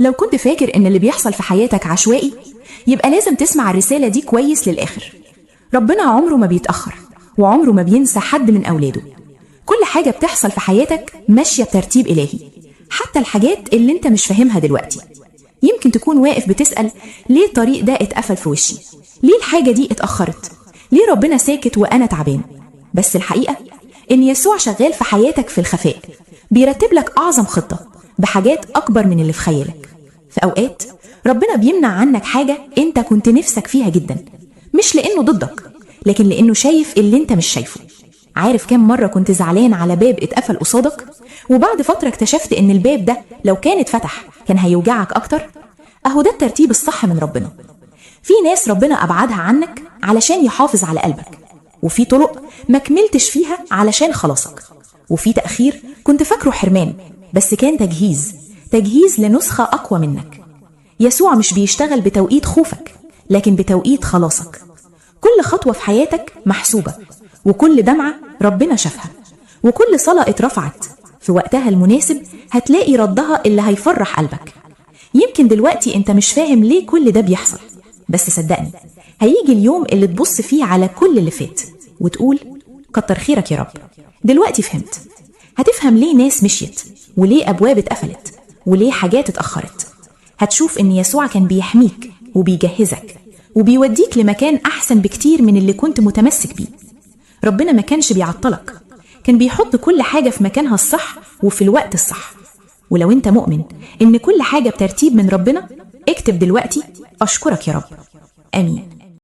لو كنت فاكر إن اللي بيحصل في حياتك عشوائي، يبقى لازم تسمع الرسالة دي كويس للآخر. ربنا عمره ما بيتأخر، وعمره ما بينسى حد من أولاده. كل حاجة بتحصل في حياتك ماشية بترتيب إلهي، حتى الحاجات اللي انت مش فاهمها دلوقتي. يمكن تكون واقف بتسأل: ليه الطريق ده اتقفل في وشي؟ ليه الحاجة دي اتأخرت؟ ليه ربنا ساكت وأنا تعبان؟ بس الحقيقة إن يسوع شغال في حياتك في الخفاء، بيرتب لك أعظم خطة بحاجات أكبر من اللي في خيالك. في أوقات ربنا بيمنع عنك حاجة أنت كنت نفسك فيها جدا، مش لأنه ضدك، لكن لأنه شايف اللي أنت مش شايفه. عارف كام مرة كنت زعلان على باب اتقفل قصادك، وبعد فترة اكتشفت إن الباب ده لو كان اتفتح كان هيوجعك أكتر؟ أهو ده الترتيب الصح من ربنا. في ناس ربنا أبعدها عنك علشان يحافظ على قلبك، وفي طرق ما كملتش فيها علشان خلاصك، وفي تأخير كنت فاكره حرمان بس كان تجهيز، تجهيز لنسخة أقوى منك. يسوع مش بيشتغل بتوقيت خوفك، لكن بتوقيت خلاصك. كل خطوة في حياتك محسوبة، وكل دمعة ربنا شافها، وكل صلاة اترفعت في وقتها المناسب هتلاقي ردها اللي هيفرح قلبك. يمكن دلوقتي انت مش فاهم ليه كل ده بيحصل، بس صدقني هيجي اليوم اللي تبص فيه على كل اللي فات وتقول: كتر خيرك يا رب، دلوقتي فهمت. هتفهم ليه ناس مشيت، وليه أبواب اتقفلت، وليه حاجات اتأخرت. هتشوف إن يسوع كان بيحميك وبيجهزك وبيوديك لمكان أحسن بكتير من اللي كنت متمسك بيه. ربنا ما كانش بيعطلك، كان بيحط كل حاجة في مكانها الصح وفي الوقت الصح. ولو انت مؤمن ان كل حاجة بترتيب من ربنا، اكتب دلوقتي: أشكرك يا رب. آمين.